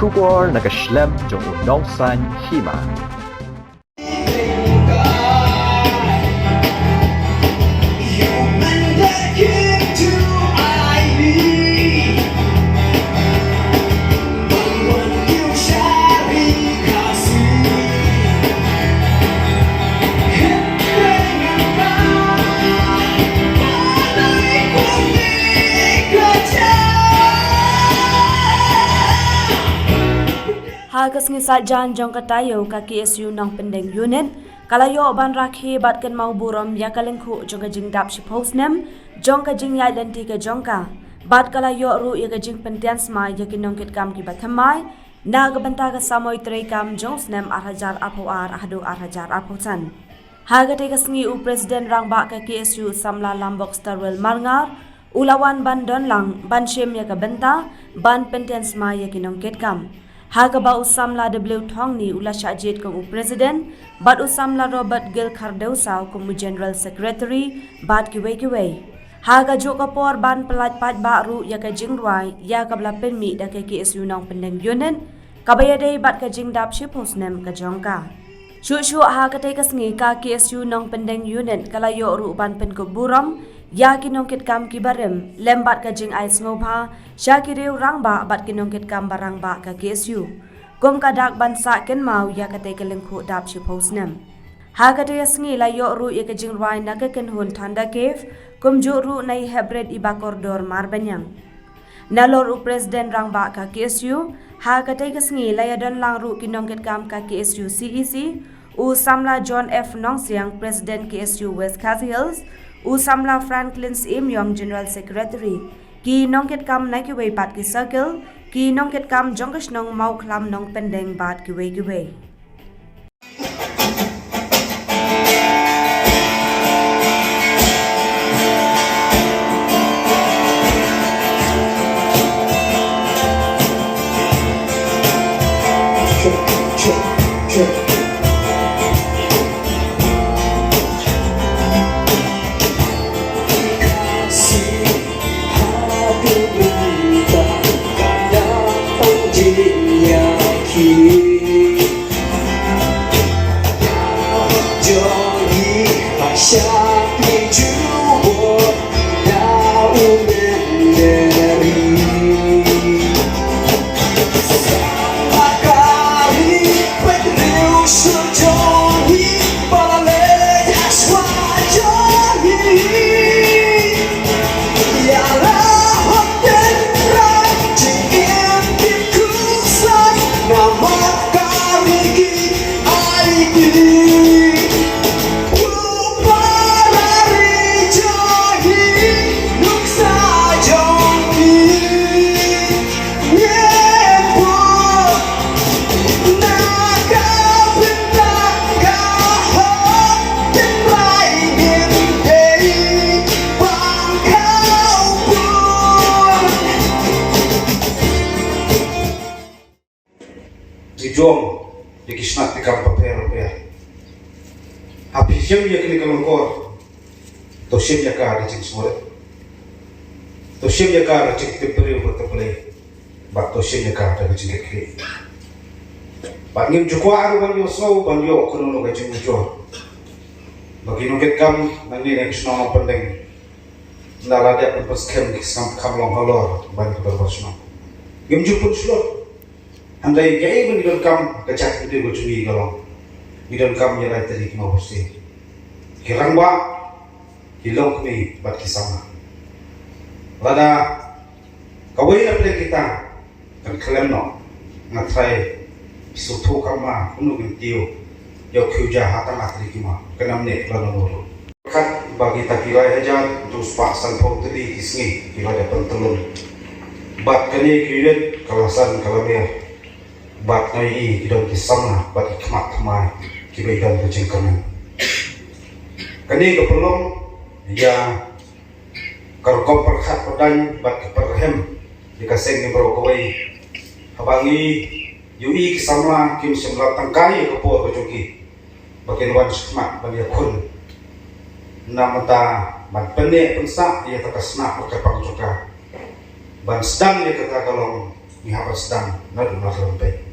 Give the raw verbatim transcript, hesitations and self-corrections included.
Khubor na ka shlem jong u nongsan hima. Ha ka sngi Saitjaiñ jong ka taïew, ka K S U Nongpyndeng Unit ka la ïoh ban rakhe bad kynmaw burom ïa ka lyngkhuh jong ka jingdap shiphew snem jong ka jingïaid lynti ka jong ka, bad ka la ïoh ruh ïa ka jingpyntian smai ïa ki nongkitkam kiba thymmai na ka bynta ka samoi treikam jong u snem ar hajar arphew ar haduh ar hajar arphew san. Ha katei ka sngi, u President Rangbah ka K S U, u samla Lambok Starwell Marngar, u la wan ban don lang ban shim ïa ka bynta ban pyntian smai ïa ki nongkitkam, ha kaba u samla W Thongni u la shah jied kum u President, bad u samla Robert Gill Khardewsaw kum u General Secretary, bad kiwei kiwei. Ha kajuh ka por, ban pyllait paidbah ruh ïa ka jingrwai ïa kaba la pynmih da ka K S U Nongpyndeng Unit, kaba ïadei bad ka jingdap shiphew snem ka jong ka. Shuh shuh ha katei ka sngi, ka K S U Nongpyndeng Unit ka la ïoh ruh ban pynkup burom ïa ki nongkitkam kiba rim, lem bad ka jingai sngewbha sha ki riew rangbah bad ki nongkitkam ba rangbah ka K S U, kum ka dak ban sah kynmaw ïa katei ka lyngkhuh dap shiphew snem. Ha katei ka sngi, la ïoh ruh ïa ka jingrwai na ka kynhun Thunder Cave, kumjuh ruh na i hepbret iba kordor marbaniang. Nalor u President Rangbah ka K S U, ha katei ka sngi la ïadon lang ruh ki nongkitkam ka K S U C E C, u samla John F Nongsiang, President K S U West Khasi Hills, u samla Franklin Syiemiong, General Secretary, ki nongkitkam na kiwei pat ki circle, ki nongkitkam jong ka shnong Mawkhlam, Nongpyndeng, bad kiwei kiwei. Ngi jong ïa ki shnat ki kam bapher bapher. Ha phi shem ïa kane ka lyngkor, to shem ïa ka da jingsngewrit, to shem ïa ka da jingtip briew bad tip Blei, bad to shem ïa ka da ka jingkitkhlieh. Bad ngim ju kwah ruh ban ïohsngew ban ïoh kano kano ka jingujor. Ba ki nongkitkam nangne na ka shnong Nongpyndeng, ynda la dep ban pynskhem ki sngap kham long halor ban ki dorbar shnong, ngim ju pynshlur. Hynrei kaei ba ngi donkam, ka jaitbynriew ka jong ngi ka long, ngi donkam ïa lai tylli ki mawpyrsi, ki rangbah, ki longkmie bad ki samla. Lada kawei na pdeng kita kan khlem noh, nga tharai sngewthuh kam ma kumno kin tiew ïa u khiew ja ha tang ar tylli ki ma, kan ym neh lano lano ruh. Kat ba kita ki lai hajar hynriew spah sanphew tylli ki sngi ki la dep pyntyllun. Bad kane ka unit ka la san ka la mer. Bad nga ïohi ki don ki samla bad ki khmat thymmai kiba ïadon ka jingkyrmen. Kane ka pynlong ïa ka rukom pyrkhat pyrdaiñ bad ka pyrhem ïa ka seng ki briew kawei. Haba ngi ïohi ki samla kim shym la tyngkai ïa ka por ka jong ki ba kin wan shakhmat ban ïakhun, na bynta ban pynneh pynsah ïa kata ka shnat bad ka pang jong ka, ban sdang ïa kata ka long ngi hap ban sdang naduh North Rumbek.